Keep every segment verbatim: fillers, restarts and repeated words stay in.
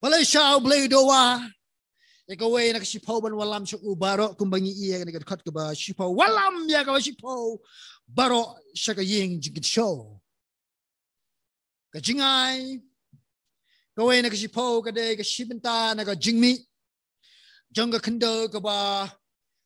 Balei sha U Blei u dawa ïa kawei na ka shiphew ban wallam sha u baroh kumba ngi ïohi ïa kane ka dkhot kaba shiphew, wallam ïa kaba shiphew baroh sha ka ïing jingkynshew. Ka jingai kawei na ka shiphew ka dei ka shi bynta na ka jingmih jong ka khyndew kaba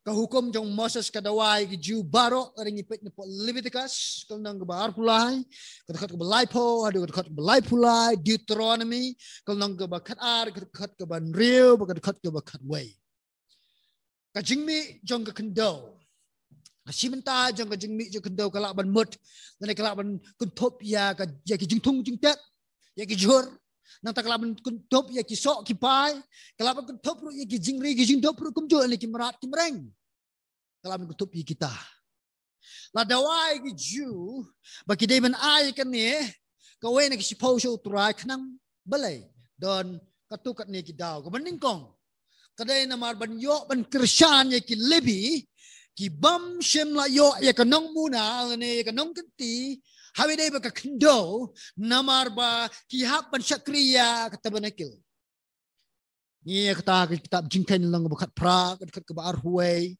ka hukum jong Moses ka dawa ïa ki Jiw baroh. Lada ngi peit na pdeng Leviticus ka lynnong kaba arphew lai, ka dkhot kaba laiphew haduh ka dkhot kaba laiphew lai, Deuteronomy ka lynnong kaba khatar, ka dkhot kaba hynriew bad ka dkhot kaba khatwei. Ka jingmih jong ka khyndew, ka shi bynta jong ka jingmih jong ka khyndew ka lah ban mut, lane ka lah ban kynthup ïa ka, ïa ki jingthung jingtep, ïa ki jhur. Nangta ka lah ban kynthup ïa ki soh ki pai, ka lah ban kynthup ruh ïa ki jingri ki jingdup ruh kumjuh, lane ki mrad ki mreng. Ka lah ban kynthup ïa kita. La dawa ïa ki Jiw ba ki dei ban ai kane kawei na ka shiphew sha U Trai khnang balei? Don katto katne ki daw. Kaba nyngkong, ka dei namar ban ïoh ban kyrshan ïa ki Lebi, ki bym shym la ïoh ïa ka nongmuna lane ïa ka nongkynti ha kaba ïadei bad ka khyndew, namar ba ki hap ban shakri ïa ka tabernacle. Ngi ïa kata ka kitab Jingkheiñ lynnong kaba khatphra, ka dkhot kaba arphew wei,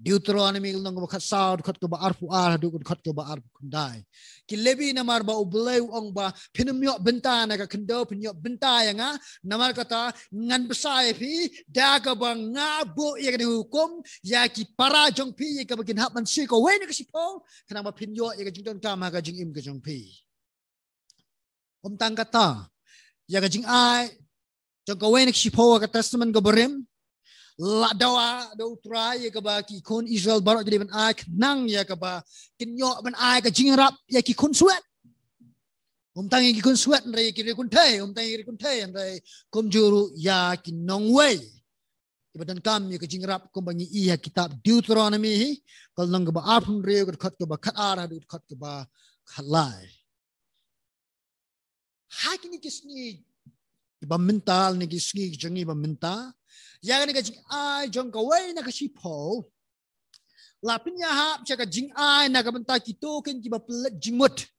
Deuteronomy lynnong kaba khatsaw, dkhot kaba arphew ar haduh ka dkhot kaba arphew khyndai. Ki Lebi, namar ba U Blei u ong ba phin ym ïoh bynta na ka khyndew, phin ïoh bynta ïa nga, namar kata ngan bsa ïa phi da kaba nga buh ïa kane ka hukum ïa ki para jong phi, ïa kaba kin hap ban siew kawei na ka shiphew, khnang ba phin ïoh ïa ka jingdonkam ha ka jingim ka jong phi. Ym tang kata, ïa ka jingai jong kawei na ka shiphew ha ka Testament kaba rim, la dawa da U Trai ïa kaba ki khun Israel baroh ki dei ban ai khnang ïa kaba kin ïoh ban ai ka jingïarap ïa ki khun swet. Ym tang ïa ki khun swet hynrei ïa ki riewkynthei, ym tang ïa ki riewkynthei hynrei kumjuh ruh ïa ki nongwei kiba donkam ïa ka jingïarap, kumba ngi ïohi ha kitab Deuteronomy hi, ka lynnong kaba arphew hynriew, ka dkhot kaba khatar haduh ka dkhot kaba khatlai. Ha kine ki sngi kiba mynta, ne ki sngi jong ngi ba mynta, ïa kane ka jingai jong kawei na ka shiphew la pynïahap sha ka jingai na ka bynta kito kin kiba pynleit jingmut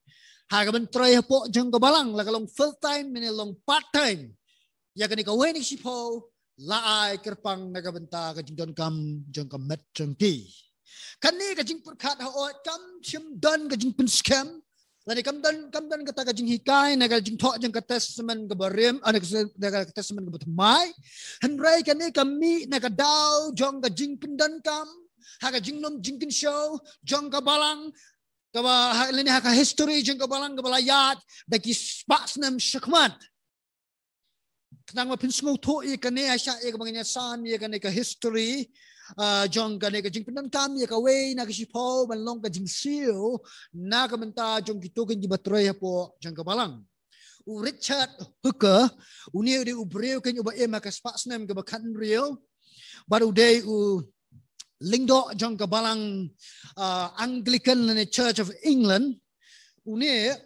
ha kaba trei hapoh jong ka balang, la ka long full time ne long part time. Ïa kane kawei na ka shiphew la ai kyrpang na ka bynta ka jingdonkam jong ka met jong ki. Kane ka jingpyrkhat haoid kam shym don ka jingpynskhem lane kam don, kam don kata ka jinghikai na ka jingthoh jong ka Testament kaba rim, ah, na ka, na ka Testament kaba thymmai. Hynrei kane ka mih na ka daw jong ka jingpyndonkam ha ka jinglum jingkynshew jong ka balang, kaba ha, lane ha ka history jong ka balang kaba la ïaid da ki spah snem shakhmat. Khnang ba phin sngewthuh ïa kane, ha shah ïa kaba ngin ïasan ïa kane ka history, ah, jong kane ka jingpyndonkam ïa kawei na ka shiphew ban long ka jingsiew na ka bynta jong kito kin kiba trei hapoh jong ka balang. U Richard Hooker, une u dei u briew kin uba im ha ka spah snem kaba khathynriew, bad u dei u lyngdoh jong ka balang, ah, Anglican lane Church of England. Une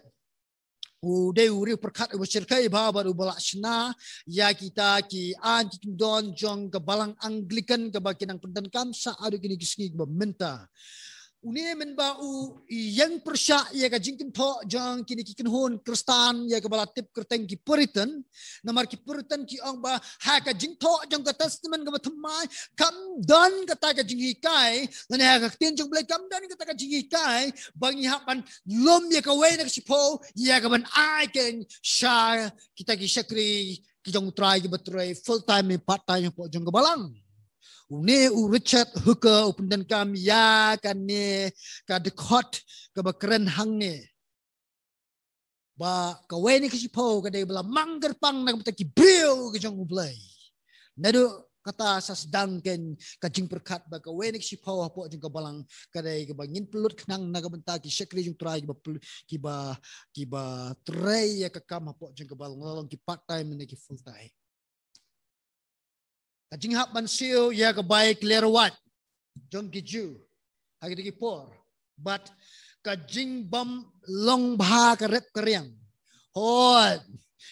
u dei u riewpyrkhat uba shyrkhei bha bad uba la shna ïa kita ki aiñ ki kyndon jong ka balang Anglican kaba ki nang pyndonkam sha haduh kine ki sngi kiba mynta. Une mynba u ïeng pyrshah ïa ka jingkynthoh jong kine ki kynhun Khristan ïa kaba la tip kyrteng ki Puritan, namar ki Puritan ki ong ba ha ka jingthoh jong ka Testament kaba thymmai kam don kata ka jinghikai, lane ha ka ktien jong U Blei kam don kata ka jinghikai ba ngi hap ban lum ïa kawei na ka shiphew ïa kaban ai keiñ sha kita ki shakri ki jong U Trai kiba trei full time ne part time hapoh jong ka balang. Une u Richard Hooker u pyndonkam ïa kane ka dkhot kaba kren hangne ba kawei na ka shiphew ka dei ba la mang kyrpang na ka bynta ki briew ki jong U Blei. Naduh kata sa sdang keiñ ka jingpyrkhat ba kawei na ka shiphew hapoh jong ka balang ka dei kaba ngin pynlut khnang na ka bynta ki shakri jong U Trai kiba pynlut, kiba, kiba trei ïa ka kam hapoh jong ka balang, la long ki part time ne ki full time. Ka jinghap ban siew ïa ka bai kliar wad jong ki Jiw ha kita ki por, bad ka jingbym long bha ka rep ka riang. Hooid,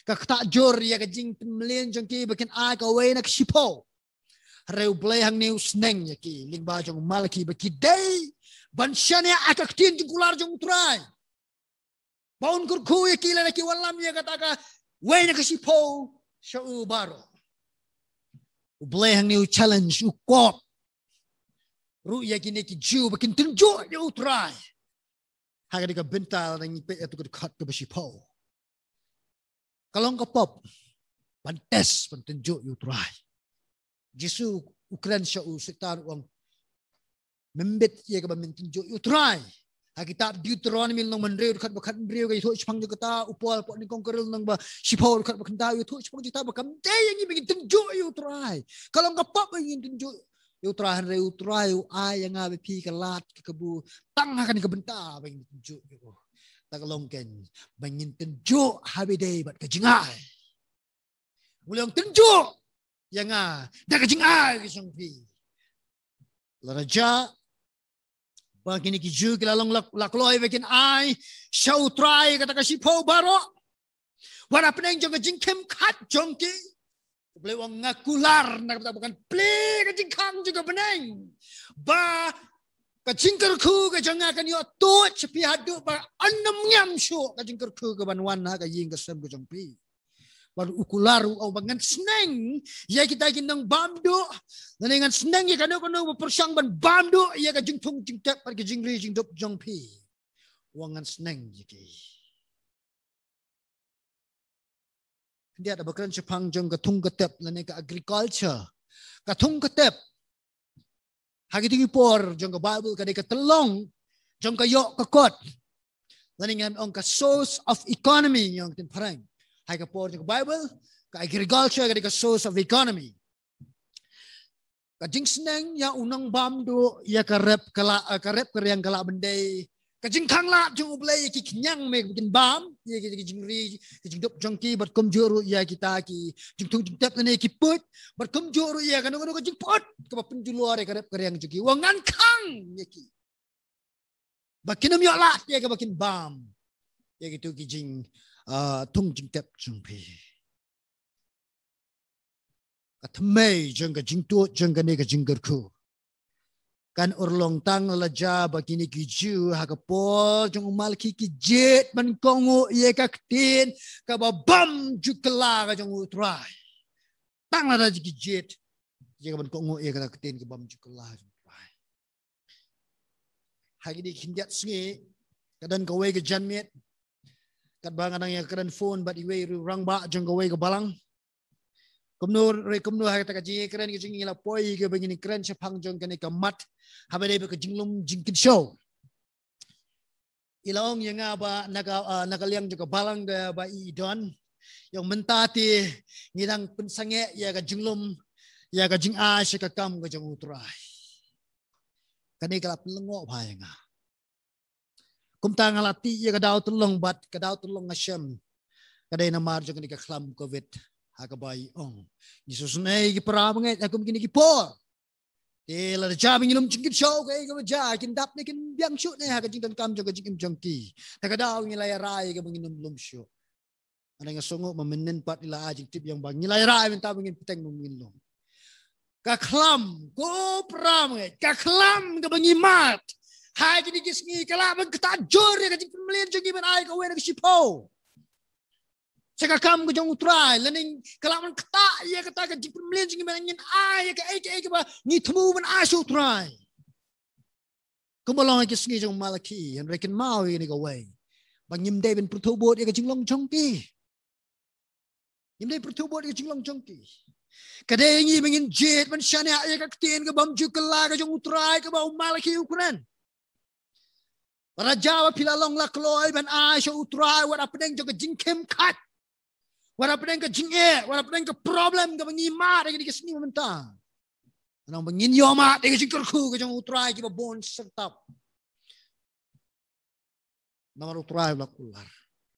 ka ktah jur ïa ka jingpynmlien jong ki ba kin ai kawei na ka shiphew. Hynrei U Blei hangne u sneng ïa ki, lyngba jong u Malaki, ba ki dei ban shaniah ha ka ktien jingkular jong U Trai. Ba un kyrkhu ïa ki lada ki wallam ïa kata kawei na ka shiphew sha u baroh. U Blei hangne u challenge, u kop ruh ïa kine ki Jiw ba kin tynjuh ïa u Trai ha kane ka bynta. Lada ngi peit ïa tu ka dkhot kaba shiphew, ka long ka pop ban test, ban tynjuh ïa u Trai. Jisu u kren sha u Soitan, u ong, "Mem bit ïa kaba men tynjuh ïa u Trai." Ha kitab Deuteronomy lynnong ba hynriew dkhot ba khathynriew, ka ïathuh shaphang jong kata. U Paul hapoh Nyngkong ki Korinth lynnong ba shiphew dkhot ba khyndai, u ïathuh shaphang jong kata ba kam dei ïa ngi ba ngin tynjuh ïa u Trai. Ka long ka pop ba ngin tynjuh ïa u Trai, hynrei u Trai u ai ïa nga bad phi ka lad, ka kabu tang ha kane ka bynta ba ngin tynjuh ïa u. Ta ka long kein ba ngin tynjuh ha ba ïadei bad ka jingai. U la ong, "Tynjuh ïa nga da ka jingai ka jong phi." Lada jia ba kine ki Jiw ki la long la, la kloi ba kin ai sha u Trai kata ka shiphew baroh, wat hapdeng jong ka jingkhim khat jong ki, U Blei u ong, "Nga kular na ka bynta ba kan plie ka jingkhang jong ka bneng, ba ka jingkyrkhu ka jong nga kan ïoh tuid sha phi haduh ba yn ym ngiam shuh ka jingkyrkhu ka ban wan ha ka ïing ka sem ka jong phi." Bad u kular, u ong ba ngan sneng ïa kita ki nongbam duh, lane ngan sneng ïa kano kano ba pyrshang ban bam duh ïa ka jingthung jingtep bad ka jingri jingdup jong phi. U ong ngan sneng ïa ki. Khyndiat, haba kren shaphang jong ka thung ka tep lane ka agriculture, ka thung ka tep ha kito ki por jong ka Bible ka dei ka tyllong jong ka ïoh ka kot, lane ngan ong ka source of economy ïa ka ktien phareng. Ha ka por jong ka Bible, ka agriculture ka dei ka source of economy. Ka jingsneng ïa u nongbam duh ïa ka rep ka la, eh, ka rep ka riang ka lah ban dei ka jingkhang lad jong U Blei ïa ki khñiang mei ba kin bam ïa ki, ki jingri, ki jingdup jong ki, bad kumjuh ruh ïa kita ki jingthung jingtep lane ki pud, bad kumjuh ruh ïa kano kano ka jingpud kaba pynjulor ïa ka rep ka riang jong ki. U ong ngan khang ïa ki ba kin ym ïoh lad ïa kaba kin bam ïa kito ki jing, ah, thung jingtep jong phi. Ka thymmei jong ka jingtuid jong kane ka jingkyrkhu kan urlong tang lada jia ba kine ki Jiw ha ka por jong u Malakhi ki jied ban kohnguh ïa ka ktien kaba bymjukla ka jong u Trai. Tang lada ki jied ïa ka ban kohnguh ïa ka ktien kaba bymjukla ka jong u Trai. Ha kine ki khyndiat sngi ka don kawei ka janmiet katba nga dang ïakren phone bad iwei i rangbah jong kawei ka balang. Kumno re kumno, ha kata ka jingïakren ka jong ngi la poi kaba ngin kren shaphang jong kane ka mat haba dei bad ka jinglum jingkynshew. I la ong ïa nga ba na ka, ah, na ka liang jong ka balang kaba i don, ïa mynta te ngi dang pynsangeh ïa ka jinglum, ïa ka jingai sha ka kam ka jong u Trai. Kane ka la pynlyngngoh bha ïa nga. Kumta nga la tih ïa ka daw tyllong bad ka daw tyllong nga shem ka dei namar jong kane ka khlam covid ha kaba i ong, ngi sngewsynei ki para bangeit ha kum kine ki por. Te lada jia ba ngin lum jingkynshew, kaei kaba jia, kin dap ne kin biang shuh ne ha ka jingdonkam jong ka jingim jong ki? Te ka daw ngi la ïarai kaba ngin ym lum shuh. Nga dang sngew ba mynnin pat i la ai jingtip ïa nga ba ngi la ïarai mynta ba ngin bteng, ba ngin lum. Ka khlam, ko para bangeit, ka khlam kaba ngi mad ha kine ki sngi ka lah ban ktah jur ïa ka jingpynmlien jong ngi ban ai kawei na ka shiphew sha ka kam ka jong u Trai, lane ka lah ban ktah ïa kata ka jingpynmlien jong ngi ban ngin ai ïa kaei kaei kaba ngi thmu ban ai sha u Trai. Kumba long ha ki sngi jong u Malakhi, hynrei kynmaw ïa kane kawei, ba ngim dei ban pyrthuh bud ïa ka jinglong jong ki. Ngim dei pyrthuh bud ïa ka jinglong jong ki. Ka dei ïa ngi ba ngin jied ban shaniah ïa ka ktien kaba bymjukla ka jong u Trai kaba u Malakhi u kren. Lada jia ba phi la long la kloi ban ai sha u Trai wat hapdeng jong ka jingkhim khat, wat hapdeng ka jingeh, wat hapdeng ka problem kaba ngi mad ha kine ki sngi mynta, nang ba ngin ïoh mad ïa ka jingkyrkhu ka jong u Trai kiba bun syrtap. Namar u Trai u la kular.